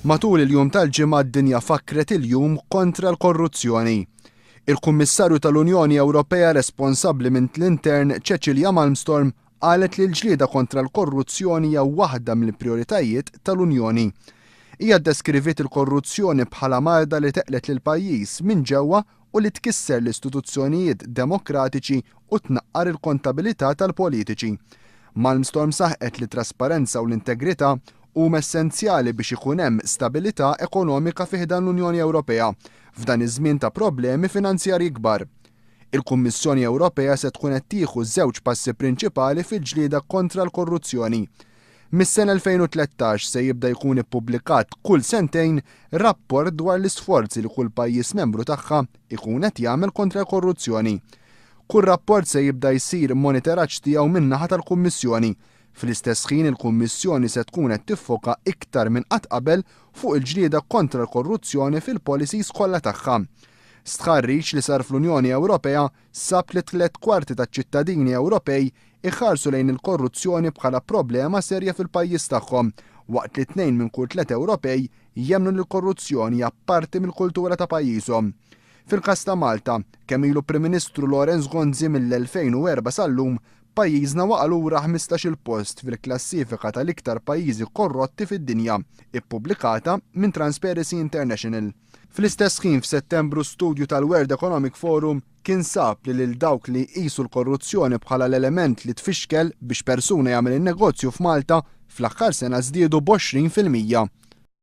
Matul il-jum tal-Ġimgħa d-dinja fakkret il-jum kontra l-korruzzjoni. Il-Kummissarju tal-Unjoni Ewropea responsabbli minn l-intern Cecilia Malmstorm qalet li l-ġlieda kontra l-korruzzjoni hija waħda mill-prijoritajiet tal-Unjoni. Hija ddeskriviet il-korruzzjoni bħala marda li teqled lil pajjiż minn ġewwa u li tkisser l-istituzzjonijiet demokratiċi u tnaqqar il-kontabilità tal-politiċi. Malmstorm saħqet li t-trasparenza u l-integrità huma essenzjali biex ikun hemm stabilità ekonomika fi ħdan l-Unjoni Ewropea f'dan iż-żmien ta' problemi finanzjarji kbar. Il-Kummissjoni Ewropea se tkun qed tieħu żewġ passi prinċipali fil-ġlieda kontra l-korruzzjoni. Mis-sena 2013 se jibda jkun ippubblikat kull sentejn rapport dwar l-isforzi li kull pajjiż membru tagħha jkun qed jagħmel kontra l-korruzzjoni. Kull rapport se jibda jsir monitoraġġ tiegħu min-naħa tal-Kummissjoni. Fl-istess ħin il-Kummissjoni se tkun qed tiffoka iktar minn qatt qabel fuq il-ġlieda kontra l-korruzzjoni fil-policies kollha tagħha. Stħarriġ li sar fl-Unjoni Ewropea sab li 3/4 taċ-ċittadini Ewropej iħarsu lejn il-korruzzjoni bħala problema serja fil-pajjiż tagħhom, waqt li tnejn minn kull tliet Ewropej jemmnu li l-korruzzjoni hija parti mill-kultura ta' pajjiżhom. Fil-każ ta' Malta, kemm ilu Prim Ministru Lawrence Gonzi mill-2004 sal-lum, pajjiżna waqa' lura 15-il post fil-klassifika tal-iktar pajjiżi korrotti fid-dinja, ippubblikata minn Transparency International. Fl-istess ħin f'Settembru studju tal-World Economic Forum kien sab li lil dawk li jqisu l-korruzzjoni bħala l-element li tfixkel biex persuna jagħmel in-negozju f'Malta, fl-aħħar sena żdiedu b'20%.